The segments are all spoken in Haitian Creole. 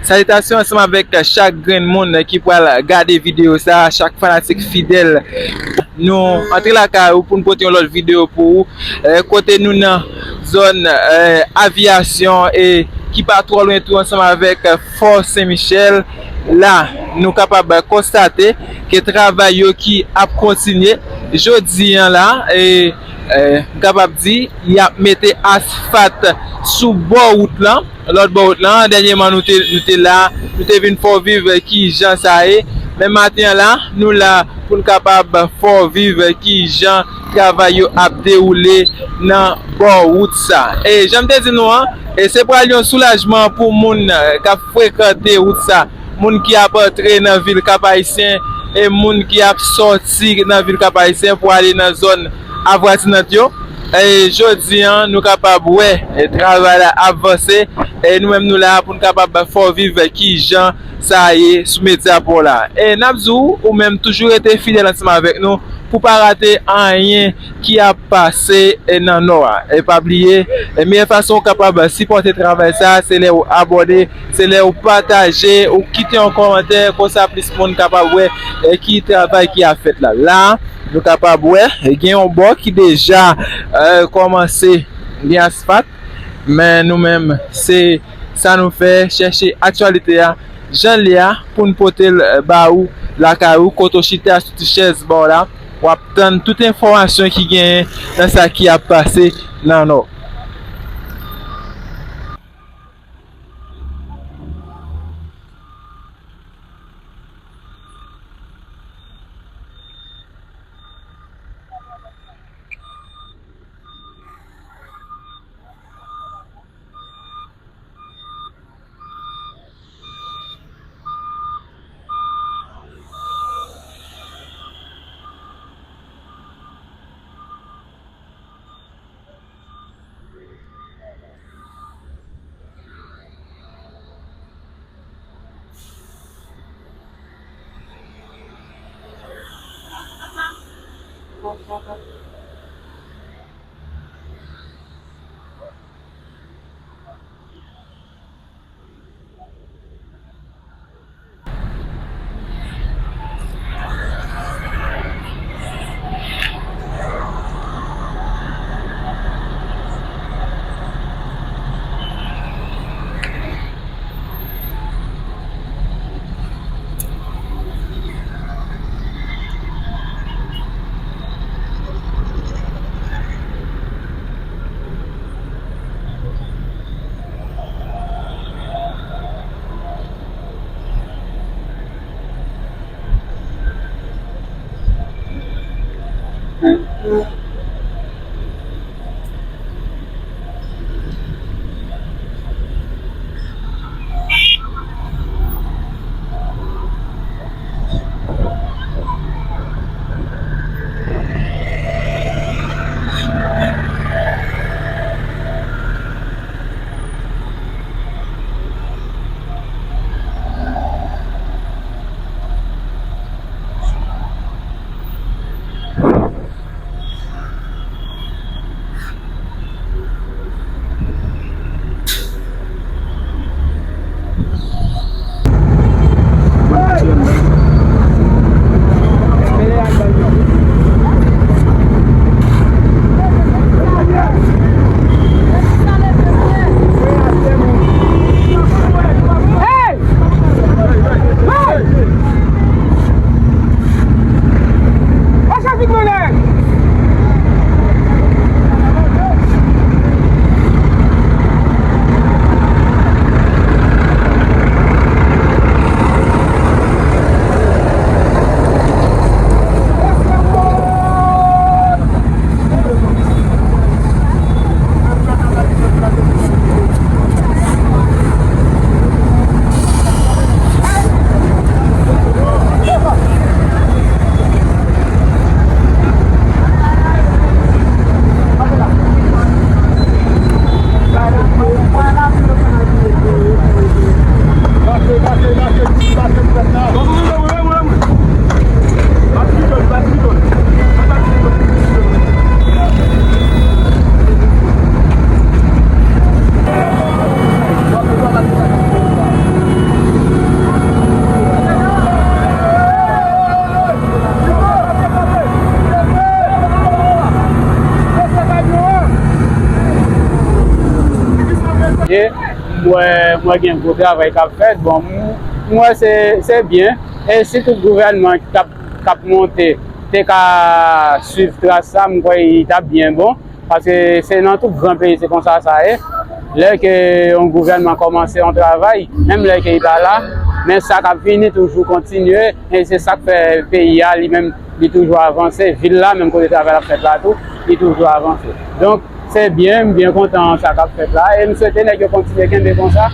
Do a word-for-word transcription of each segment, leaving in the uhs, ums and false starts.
Salitasyon ansanm avèk chak grenn moun ki pral gade videyo sa, chak fanatik fidèl. Nou antre lakay ou pou n pote yon lòt videyo pou ou. Eh, kote nou nan zòn, eh, Aviyasyon e ki pa twò lwen tou ansanm avèk Fò Sen Michèl. La, nou kapab konstate ke travay yo ki ap kontinye jodi an la, e, eh, m kapab di, y ap mete asfat sou bò wout lan. Lòt bò wout lan, dènyèman nou te, nou te la, nou te vin fè w viv ki jan sa ye. Men maten an la, nou la pou n kapab fè w viv ki jan travay yo ap dewoule nan bò wout sa. E jan m te di nou an, e se pral yon soulajman pou moun, eh, k ap frekante wout sa, moun ki ap antre nan vil Kap Ayisyen e moun ki ap sòti nan vil Kap Ayisyen pou ale nan zòn Avwatinant yo. E jodi an, nou kapab wè, e, travay la ap vanse, e nou menm nou la pou n kapab fè w viv ki jan sa ye sou medya pou w la. E n ap di w, ou menm toujou rete fidèl ansanm avèk nou pou pa rate anyen ki ap pase, e, nan Nò a. E pa bliye, e, meyè fason w kapab sipòte travay sa, se lè w abòne, se lè w pataje, ou kite yon kòmantè, konsa plis moun kapab wè, e, ki travay ki ap fèt la. La, nou kapab wè, e, gen yon bò ki deja, e, kòmanse gen asfat, men nou menm, se sa nou fè, chèche aktyalite a, jan l ye a, pou n pote l, e, ba ou, lakay ou, kote w chita sou ti chèz ba w la, w ap tann tout enfòmasyon ki genyen nan sa ki ap pase nan Nò. Eh, m wè gen gwo travay k ap fèt. Bon, m, m wè se, se byen. E si tout gouvènman k ap, k ap monte te ka swiv tras sa, m kwè li t ap byen bon. Paske se nan tout gran peyi, se konsa sa ye. Lè ke yon gouvènman kòmanse yon travay, menm lè ke li pa la, men sa k ap vini toujou kontinye, e se sa k fè peyi a, li menm, li toujou avanse. Vil la, menm kote travay la ap fèt la tou, li toujou avanse. Donk, se byen, m byen kontan sa k ap fèt la, e m swete nèg yo kontinye kenbe konsa.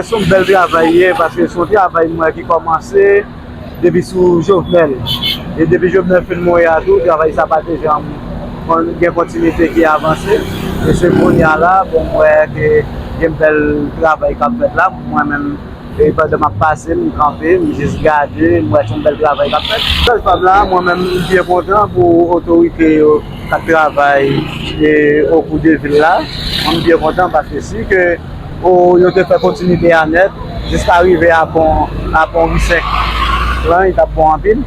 Se yon bèl travay ye, paske se yon travay mwen ki kòmanse depi sou Jovenel. E depi Jovenel fin mouri a tou, travay sa pa te janm kon-, gen kontinite ki avanse. E se kounye a la, bon, m wè ke gen bèl travay k ap fèt la. Mwen menm, e pandan m ap pase, m kanpe, m jis gade, m wè se yon bèl travay k ap fèt. Sèl fam la, mwen menm, m byen kontan pou otorite yo k ap travay, e, okou de vil la. Mwen, m byen kontan paske si ke o, yo te fè kontinite a nèt, jiska rive a pon, a pon Ri senk lan, li t ap bon anpil.